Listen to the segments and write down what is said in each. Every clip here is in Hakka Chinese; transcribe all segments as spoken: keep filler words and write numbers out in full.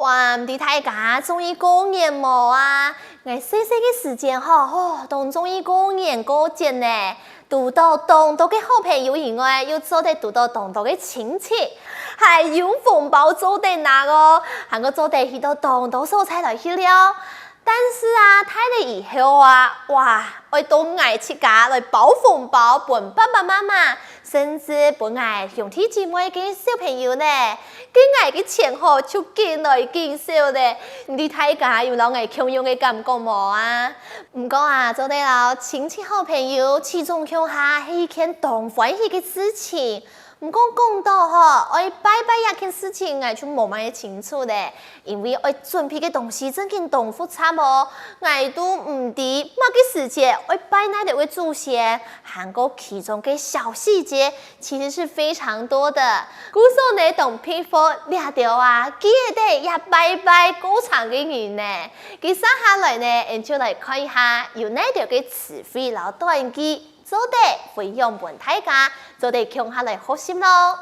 啊，毋知大家中意過年無啊？𠊎細細个時節吼，吼，當中意過年過節呢。除到當多个好朋友以外，又做得除到當多个親戚，還有紅包做得拿哦，還過做得去到當多所在來去尞。但是啊，大了以後啊，哇，愛到𠊎自家來包紅包分爸爸媽媽，甚至分𠊎兄弟姊妹个小朋友呢。該𠊎个錢吼就緊來緊少咧。毋知大家有摎𠊎共樣个感覺無啊？毋過啊，做得摎親戚好朋友聚眾共下係一件當歡喜个事情。毋過講到吼，愛拜拜這件事情，𠊎就無麼个清楚咧，因為愛準備个東西正經當複雜哦。𠊎都毋知麼个時節愛拜哪兜个祖先，還過其中个小細節其實是非常多的。故所呢，當佩服這兜啊，記得這拜拜過程个人呢。接下來呢，𠊎就來看一下有哪兜个詞彙摎短句，做得分享分大家，做得共下來學習咯。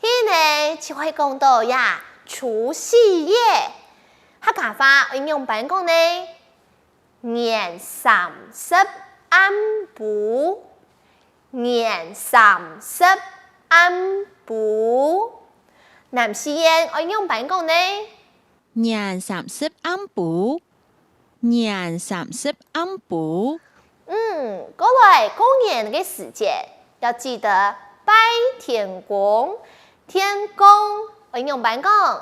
第一呢，就會講到呀，除夕夜，客家話愛仰般講呢？年三十暗晡，年三十暗晡。南四縣愛仰般講呢？年三十暗晡，年三十暗晡。嗯，過來過年个時節，要記得拜天公。天公愛仰般講？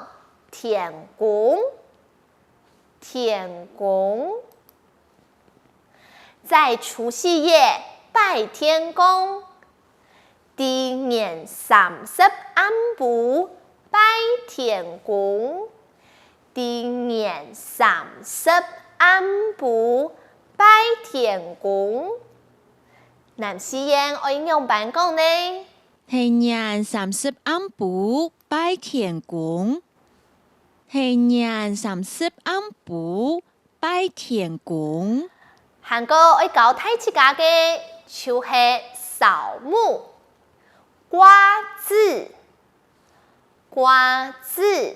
天公，天公。在除夕夜拜天公。在年三十暗晡拜天公。在年三十暗晡拜天公。南四縣愛仰般講呢？在年三十暗晡拜天公。在年三十暗晡拜天公。還過愛教大自家个，就係掃墓、掛紙、掛紙。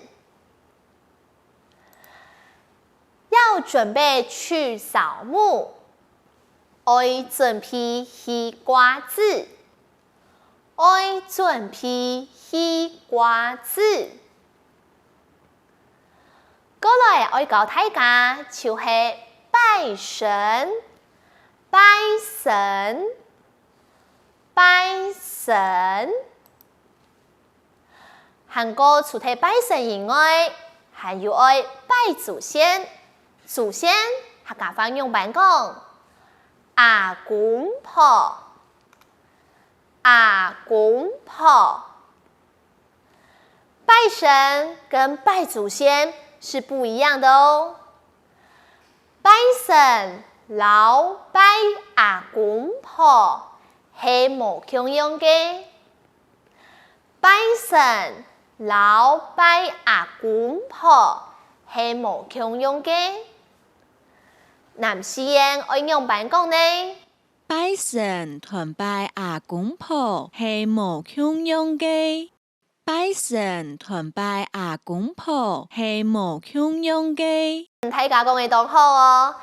要準備去掃墓，愛準備去掛紙。 愛準備去掛紙。過來愛教大家，就係拜神，拜神，拜神。還過除忒拜神以外，還有愛拜祖先。祖先客家話仰般講？阿公婆。 阿公婆。拜神跟拜祖先是不一樣的哦。拜神摎拜阿公婆係無共樣个。拜神摎拜阿公婆係無共樣个。南四縣愛仰般講呢？ 拜神同拜阿公婆係無共樣个。拜神同拜阿公婆係無共樣个。大家講个當好哦！